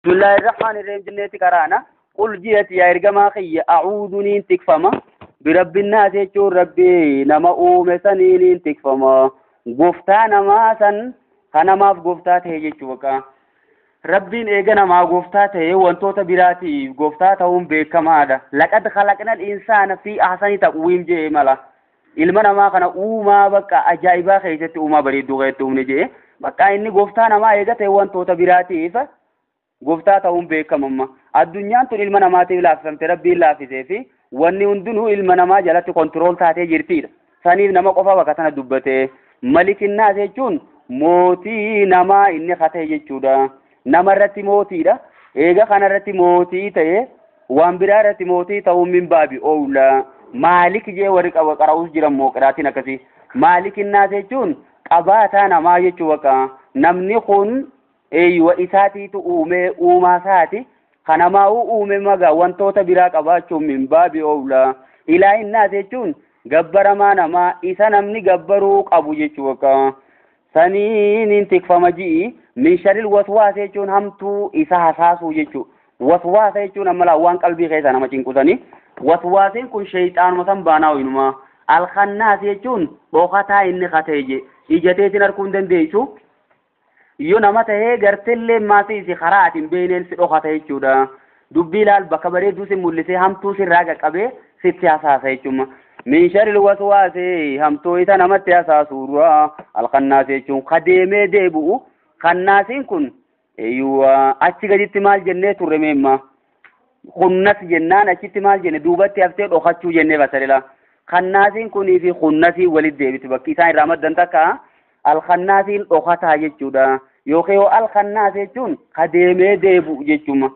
Bismillahir Rahmanir Rahim jenneeti qaraana. Qul ji'ati yaa ergamaa kiyya a'uudhu niin tikfama. Birabbin naas jechuun rabbii nama uume sanii niin tikfama. Gooftaa namaa san kan namaaf gooftaa ta'e jechuu baqa. Rabbiin eega namaa gooftaa ta'e wantoota biraatiif gooftaa ta'uun beekamaadha. Laqad khalaqnal insaana fi ahsani taqwiim jee mala. Ilma namaa kana uumaa bakka ajaa'ibaa keessatti uumaa bareedduu keessatti uumne jee. Bakka inni gooftaa namaa eega ta'e wantoota biraatiif gooftaa ta'uun beekamamma. Addunyaan tun ilma namaatiif laaffifamte rabbiin laaffisee fi wanni hundinuu ilma namaa jalatti kontirool taatee jirtiidha. Saniif nama qofa bakka tana dubbate. Malikinnaas jechuun mootii namaa inni katee jechuudha. Nama irratti mootiidha. Eega kana irratti mootii ta'e waan biraa irratti mootii ta'uun min baabi oowla. Maalik jee warri qara'uus jiran moo qiraatiin akkasii. Maalikinnaas jechuun qabaataa namaa jechuu baqa. Namni kun eeyyuwa isaatiitu uume uumaa isaati. Kanamaa'uu uume magaa wantoota biraa qabaachuun min baabi oowla. Ilaahinnaas jechuun gabbaramaa namaa isa namni gabbaruu qabu jechuu baqa. Saniin hin tikfama ji'i min sharril waswaasa jechuun hamtuu isa hasaasuu jechuu. Waswaasa jechuun amma laa waan qalbii keessa nama cinqusanii. Waswaasiin kun sheeyxaanuma san baanaa hoyinuma. Alkannaas jechuun dhokataa inni katee je. Ija teetiin arguu hin dandeessu. Yoo nama tahee garteellee maasii isi karaa ati hin beekneen si dhokata jechuudha. Dubbii ilaal bakka bareedduu si mul'isee hamtuu sirraa qaqqabee sitti hasaasa jechuudha. Min sharril waswaasi hamtuu isa namatti hasaasuudha. Alkannaas jechuun kadeemee deebi'u. Kannaasiin kun achi gaditti maal jennee turre meemma. Khunnas jennaan achitti maal jenne duubatti haftee dhokachuu jennee basalila. Kannaasiin kunii fi khunnasii walitti deebiti bakki isaan irraa maddan takka alkannaasiin dhokataa jechuudha. Yookiin yoo alkannaas jechuun kadeemee deebi'u jechuudha.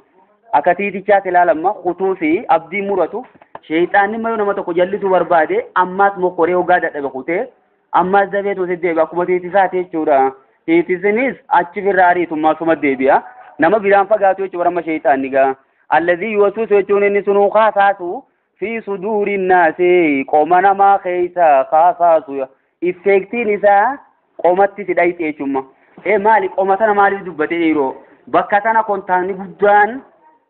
Akka tiitichaatti ilaalamma kutuusi abdii muratu sheexaanni mayyuu nama tokko jallisuu barbaade ammaas mokoree hoggaa dadhabe kutee ammaas dafee tuusi deebi'a akkuma tiitisaati jechuudha. Tiitisinis achi firraa ariitummaa suma deebi'a. Nama biraan fagaatu jechuudha amma sheexaanni gaa. Alladhii yuwaswisu jechuun inni sunuu kaasaasu fi suduuri naasi qoma namaa keessa kaasaasu. Effeektiin isaa qomatti si dhayxe jechuudha. Maali qoma sana maaliif dubbate yeroo bakka tana kontaanni guddaan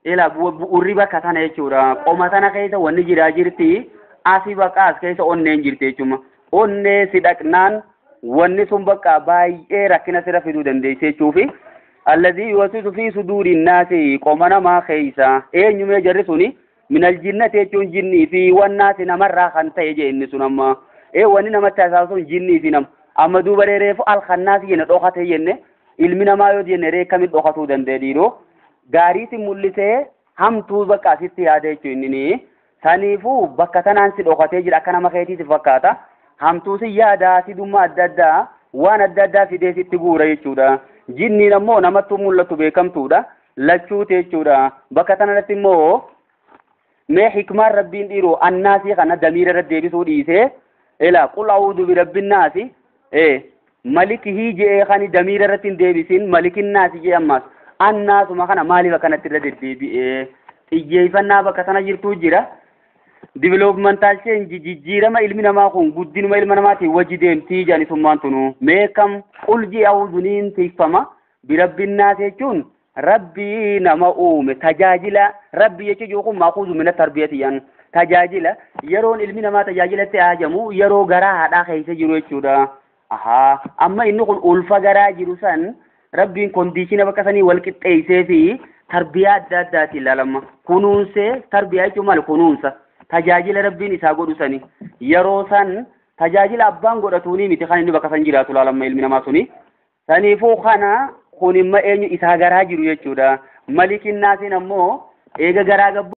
ila bu'uurri bakka tana jechuudha. Qoma tana keessa wanni jiraa jirti asii bakka as keessa onneen jirti jechuudha. Onnee si dhaqnaan wanni sun bakka baay'ee rakkina sirra fiduu dandeessi jechuufi. Alladhii yuwaswisu fi suduuri naasi qoma namaa keessa eenyumee jarri suni minal jinnati jechuun jinnii fi wannaasi namarraa kan ta'e jee inni sun amma. Wanni namatti haasa'u sun jinnii fi nama. Amma duuba reefu alkannaasi jenne dhokate jenne ilmi namaa yoo jenne ree kamiin dhokatuu danda'e dhiiroo. Gaariitti mul'isee hamtuu bakka asitti yaada jechuun inni saniifuu bakka tanaan si dhokatee jira akka nama keetiiti fakkaata. Hamtuu si yaadaa sidummaa adda addaa waan adda addaa fidee sitti guura jechuudha. Jinniin ammoo namattuu mul'atu beekamtuudha. Lachuuti jechuudha. Bakka tanarratti immoo mee hikmaan rabbiin dhiiroo annaasii kana damiira irra deebisuu dhiisee ila qul a'uudhu birabbin naasi malikihii je'ee kani damiira irratti hin deebisin malikin naasi jee ammaas. Annaasuma kana maaliif akkanatti irra deddeebi'ee xiyyeeffannaa bakka sana jirtuu jira. Developmental change jijjiirama ilmi namaa kun guddinuma ilma namaatiin wajji deemtii jedhanisummaan tunu. Meekam qul ji'a a'uudhu tikfama birabbin naas jechuun rabbii nama uume tajaajila rabbii jechuun kun maakuuzu mina tarbiyati yan tajaajila yeroon ilmi namaa tajaajilatti hajamu yeroo garaa haadhaa keessa jiru jechuudha. Ahaa amma inni kun ulfa garaa jiru san rabbiin kondiishina bakka sanii wal qixxeessee fi tarbiyaa adda addaatiin ilaalama. Kunuunsee tarbiyaa jechuun maali kunuunsa tajaajila rabbiin isaa godhu sani yeroo san tajaajila abbaan godhatuuni miti kan inni bakka san jiraatu ilaalama ilmi namaa suni. Saniifuu kana kun immoo eenyu isaa garaa jiru jechuudha. Malikin naasiin ammoo eega garaa gabbu.